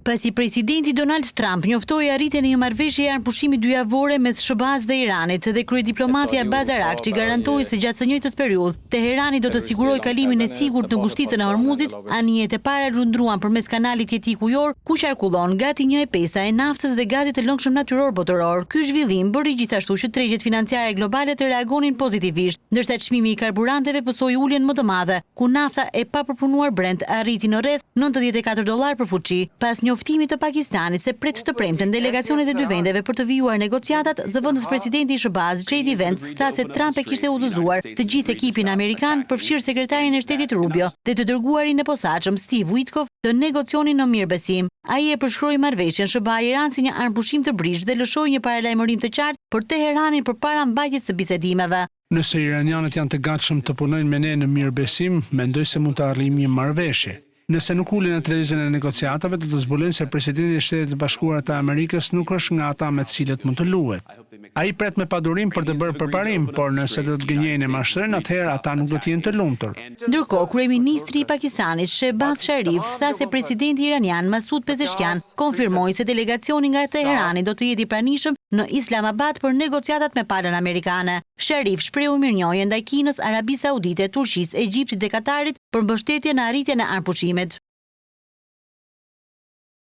Pasi presidenti Donald Trump njoftoi arritjen e një marrëveshjeje armëpushimi dyjavore mes SHBA-së dhe Iranit dhe kryediplomati Abbas Araghchi garantoi se gjatë së njëjtës periudhë Teherani do të sigurojë kalimin e sigurt në ngushticën e Hormuzit, anijet e para lundruan përmes kanalit jetik ujor ku qarkullon gati një e pesta e naftës dhe gazit të lëngshëm natyror botëror. Ky zhvillim bëri gjithashtu që tregjet financiare globale të reagonin pozitivisht, ndërsa çmimi i karburanteve pësoi uljen më të madhe, ku nafta e papërpunuar Brent arriti në rreth 94 dollarë për fuçi. Pas njoftimit të Pakistanit se pret të premten delegacionet e dy vendeve për të vijuar negociatat, zëvendëspresidenti i SHBA-s, J.D. Vance, tha se Trump e kishte udhëzuar të gjithë ekipin amerikan, përfshirë sekretarin e shtetit Rubio dhe të dërguarin e posaçëm Steve Witkoff, të negocionin në mirëbesim. Ai e përshkroi marrëveshjen SHBA-Iran si një armëpushim të brishtë dhe lëshoi një paralajmërim të qartë për Teheranin përpara mbajtjes së bisedimeve. Nëse iranianët janë të gatshëm të punojnë me ne në mirëbesim, mendoj se mund të arrijmë një marrëveshje. Nëse nuk ulen në tryezën e negociatave, do të zbulojnë se presidenti i Shteteve të Bashkuara të Amerikës nuk është nga ata me të cilët mund të luhet. Ai pret me padurim për të bërë përparim, por nëse do të gënjejnë e mashtrojnë, atëherë ata nuk do të jenë të lumtur. Ndërkohë, kryeministri i Pakistanit, Shehbaz Sharif, tha se presidenti iranian Masoud Pezeshkian konfirmoi se delegacioni nga Teherani do të jetë i pranishëm në Islamabad për negociatat me palën amerikane. Sharif shprehu mirënjohje ndaj Kinës, Arabisë Saudite, Turqisë, Egjiptit dhe Katarit për mbështetje në arritjen e armëpushimit.